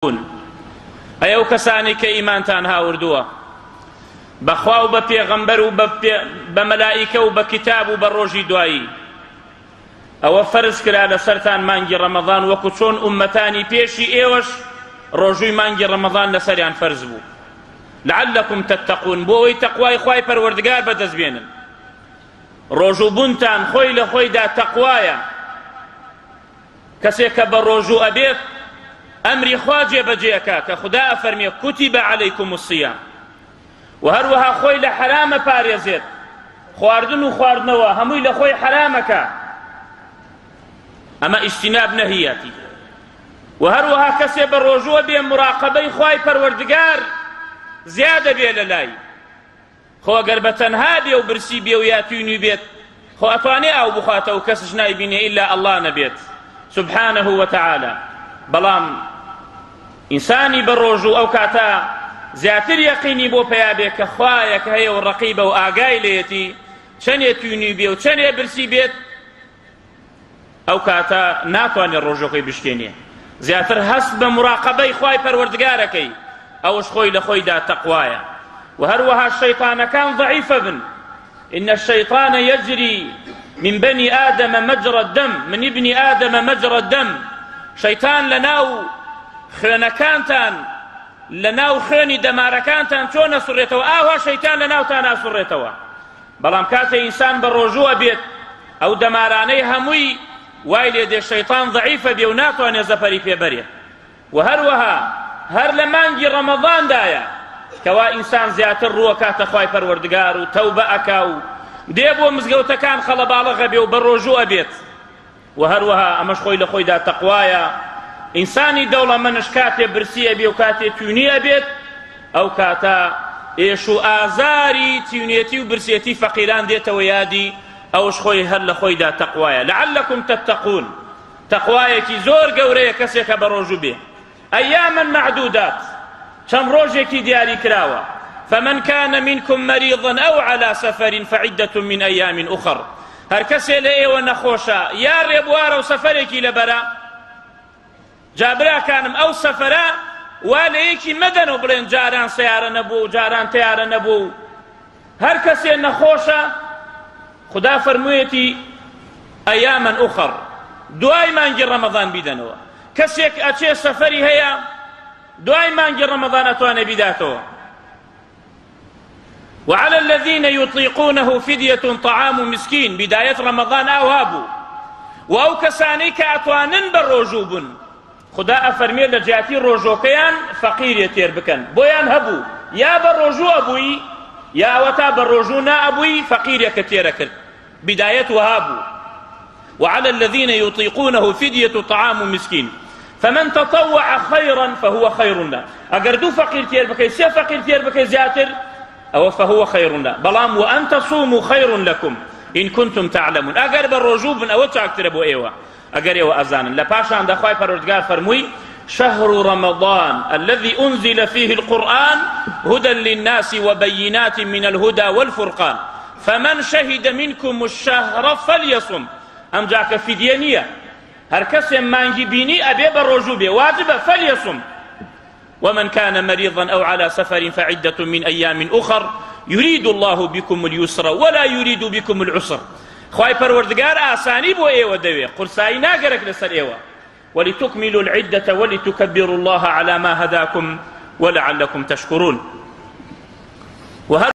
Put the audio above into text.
بوون. ئەی ئەو کەسانەی کە ئیمانتان هاوردووە بە خوا و بە پێغەمبەر و بە مەلائیکە و بە کتاب و بە ڕۆژی دوایی، ئەوە فەرز کرا لەسەرتان مانگی ڕەمەضان وەکو چۆن ئوممەتانی پێشی ئێوەش ڕۆژووی مانگی ڕەمەضان لەسەریان فەرز بوو، لعلکم تتقون، بۆ ئەوەی تەقوای خوای پەروەردگار بەدەست بێنن. ڕۆژوو بوونتان خۆی لە خۆیدا تەقوایە. کەسێک کە بەڕۆژوو ئەبێت ئەمری خوا جێبەجێ ئەکا کە خودا ئەفەرمێ کتب علیکم الصیام، و هەروەها خۆی لە حەرام ئەپارێزێت، خواردن و خواردنەوە هەمووی لە خۆی حەرامەکا، ئەمە ئیجتیناب نەهیەتی. و هەروەها کەسێ بە ڕۆژووە بێ مراقەبەی خوای پەروەردگار زیادە بێ لە لای. خۆ ئەگەر بە تەنها بێ و برسی بێ و یا تینوی بێت خۆ ئەتوانێ ئاو بخواتەوە کەسش نایبینێ ئیلا ئەڵڵا نەبێت سبحانه وتعالی. بەڵام ئینسانی بە ڕۆژوو ئەو کاتە زیاتر یەقینی بۆ پەیا بێ کە خوایەک هەیە و ڕەقیبە و ئاگای لێیەتی، چەنێ تینوی بێ و چەنێ برسی بێت ئەو کاتە ناتوانێت ڕۆژەکەی بشکێنێ، زیاتر هەست بە مراقەبەی خوای پەروەردگارەکەی، ئەوش خۆی لە خۆیدا تەقوایە. و هەروەها شەیتانەکان ضعیفە بن، إن الشیطان یجری من بنی آدم مجرى الدم من ابن آدم مجرى الدم، شەیتان لەناو خوێنەکانتان لەناو خوێنی دەمارەکانتان چۆن ئەسوڕێتەوە ئاوا شەیتان لەناوتان ئاسوڕێتەوە. بەڵام کاتێ ئینسان بە ڕۆژوو ئەبێت ئەو دەمارانەی هەمووی وای لێ دێ شەیتان ضعیفە بێ و ناتوانێ زەفەری پێ بەرێ. و هەروەها هەر لە مانگی ڕەمەضاندایە کەوا ئینسان زیاتر ڕووەکاتە خوای پەروەردگار و تەوبە ئەکا و دێ بۆ مزگەوتەکان خەڵەباڵغ ئەبێ و بە ڕۆژوو ئەبێت. وە هەروەها ئەمەش خۆی لە خۆیدا تەقوایە، ئینسانی دەوڵەمەنش کاتێ برسی ئەبێ و کاتێ تینوی ئەبێت ئەو کاتە ئێش و ئازاری تینوێتی و برسێتی فەقیران دێتەوە یادی، ئەوش خۆی هەر لە خۆیدا تەقوایە. لعلکم تتقون، تەقوایەکی زۆر گەورەیە کەسێکە بە ڕۆژوو بێ. ایاما معدودات، چەند ڕۆژێکی دیاری کراوە، فمن کان منکم مریضا او علی سفر فعدة من ایام اخر، هەر کەسێ لە ئێوە نەخۆشە یا ڕێبوارە و سەفەرێکی لەبەرە، جا براکانم ئەو سەفەرە وا لە یەکی مەدەن و بڵێن جاران سەیارە نەبوو و جاران تەیارە نەبوو و هەر کەسێ نەخۆشە خودا فەرموویەتی ئەیاما ئوخەر، دوای مانگی ڕەمەضان بیدەنەوە. کەسێک ئەچێ سەفەری هەیە دوای مانگی ڕەمەضان ئەتوانێ بیداتەوە. وعلى الذين يطيقونه فدية طعام مسكين، بداية ڕەمەضان ئاوا بوو و ئەو کەسانەی کە ئەتوانن بە ڕۆژوو بن خودا ئەفەرمێ لە جیاتی ڕۆژۆکەیان فەقیرێ تێر بکەن. بۆیان هەبوو یا بە ڕۆژوو ئەبووی یا ئەوەتا بە ڕۆژوو نائەبووی فەقیرێکە تێرە کرد. بداية وهابو. وعلى الذين يطيقونه فدية طعام مسكين فمن تطوع خيرا فهو خير له. ئەگەر دوو فەقیر تێر بکەی سێ فەقیر تێر بکەی زیاتر ئەوە فهو خير له. بەڵام وأن تصوموا خير لكم إن كنتم تعلمون، ئەگەر بە ڕۆژوو بن ئەوە چاکترە بۆ ئێوە ئەگەر ئێوە ئەزانن. لە پاشان دەخوای پەروەردگار فەرمووی شهر رمضان الذي أنزل فيه القرآن هدى للناس وبينات من الهدى والفرقان فمن شهد منكم الشهر فليصم. ئەم جاکە فدیە نییە، هەر کەسێ مانگی بینی ئەبێ بە ڕۆژوو بێ، واجبە فليصم. ومن كان مريضا أو على سفر فعدة من أيام أخر يريد الله بكم اليسر ولا يريد بكم العسر. خوای پەروەردگار ئاسانی بۆ ئێوە دەوێ، قورسایی ناگەرەک لەسەر ئێوە. ولتكملوا العدة ولتكبروا الله على ما هداكم ولعلكم تشكرون. وهر